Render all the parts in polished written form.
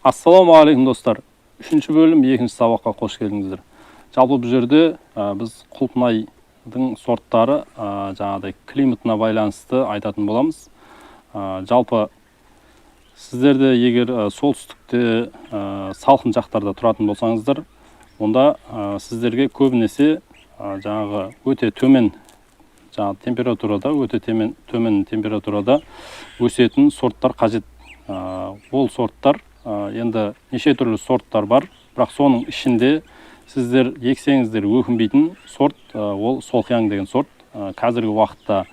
Ассалаумағалейкум, достар! Үшінші бөлім, екінші сабаққа қош келдіңіздер. Жалпы, бұл жерде біз құлпынайдың сорттары, жаңағыдай климатына байланысты айтатын боламыз. Жалпы, сіздерде егер солтүстікте, салқын жақтарда тұратын болсаңыздар, онда сіздерге көбінесе жаңағы өте төмен жаңағы температурада, өте төмен температурада өсетін сорттар қажет. Ол сорттар, енді неше түрлі сорттар бар, бірақ соның ішінде сіздер ексеңіздер өкінбейтін сорт, ол Солқияң деген сорт. Қазіргі уақытта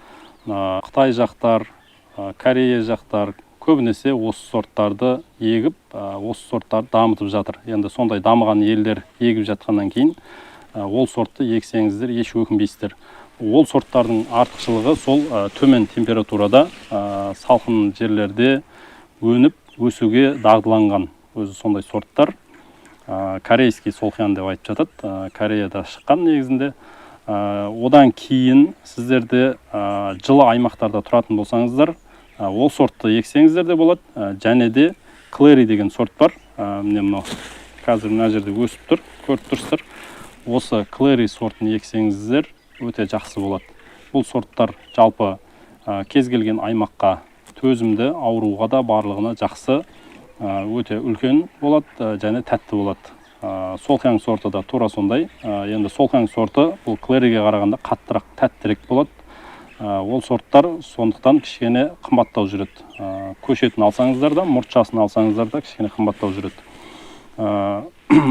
Қытай жақтар, Корея жақтар көбінесе осы сорттарды егіп, осы сорттарды дамытып жатыр. Енді сондай дамыған елдер егіп жатқаннан кейін, ол сортты ексеңіздер, еш өкінбейсіздер. Ол сорттардың артықшылығы сол төмен температурада, салқын жерлерде өніп өсуге дағдыланған өзі сондай сорттар. Корейский Солқиян деп айтып жатады, Кореяда шыққан негізінде. Одан кейін сіздерде жылы аймақтарда тұратын болсаңыздар, ол сортты ексеңіздер де болады. Және де Клэри деген сорт бар. Міне, мынау қазір мына жерде өсіп тұр, көріп тұрсыздар. Осы Клэри сортын ексеңіздер, өте жақсы болады. Бұл сорттар жалпы кез келген аймаққа төзімді, ауруға да, барлығына жақсы, өте үлкен болады және тәтті болады. Солқияң сорты да тура сондай. Енді Солқияң сорты бұл Клэриге қарағанда қаттырақ, тәттірек болады. Ол сорттар сондықтан кішкене қымбаттау жүреді. Көшетін алсаңыздар да, мұртшасын алсаңыздар да, кішкене қымбаттау жүреді.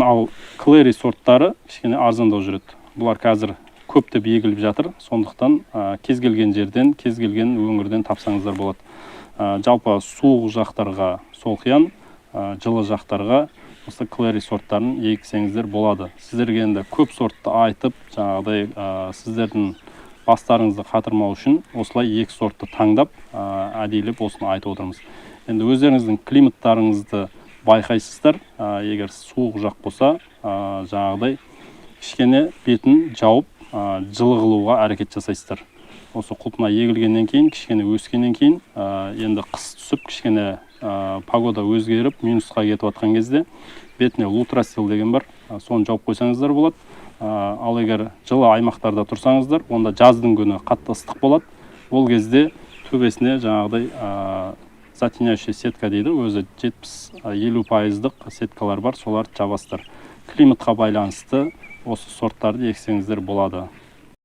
Ал Клэри сорттары кішкене арзандау жүреді. Бұлар қазір көптеп егіліп жатыр, сондықтан кез келген жерден, кез келген өңірден тапсаңыздар болады. Жалпы, суық жақтарға Солқиян, жылы жақтарға осы Клэри сорттарын ексеңіздер болады. Сіздерге енді көп сортты айтып, жаңағыдай сіздердің бастарыңызды қатырмау үшін осылай екі сортты таңдап, әдейілеп осыны айтып отырмыз. Енді өздеріңіздің климаттарыңызды байқайсыздар. Егер суық жақ болса, жаңағыдай кішкене бетін жауып, жылы қылуға әрекет жасайсыздар. Осы құлпынай егілгеннен кейін, кішкене өскеннен кейін, енді қыс түсіп, кішкене погода өзгеріп, минусқа кетіп жатқан кезде бетіне лутрасил деген бар, соны жауып қойсаңыздар болады. Ал егер жылы аймақтарда тұрсаңыздар, онда жаздың күні қатты ыстық болады. Ол кезде төбесіне жаңағыдай затеняющая сетка дейді өзі, 70-50 пайыздық сеткалар бар, соларды жабасыздар. Климатқа байланысты осы сорттарды ексеңіздер болады.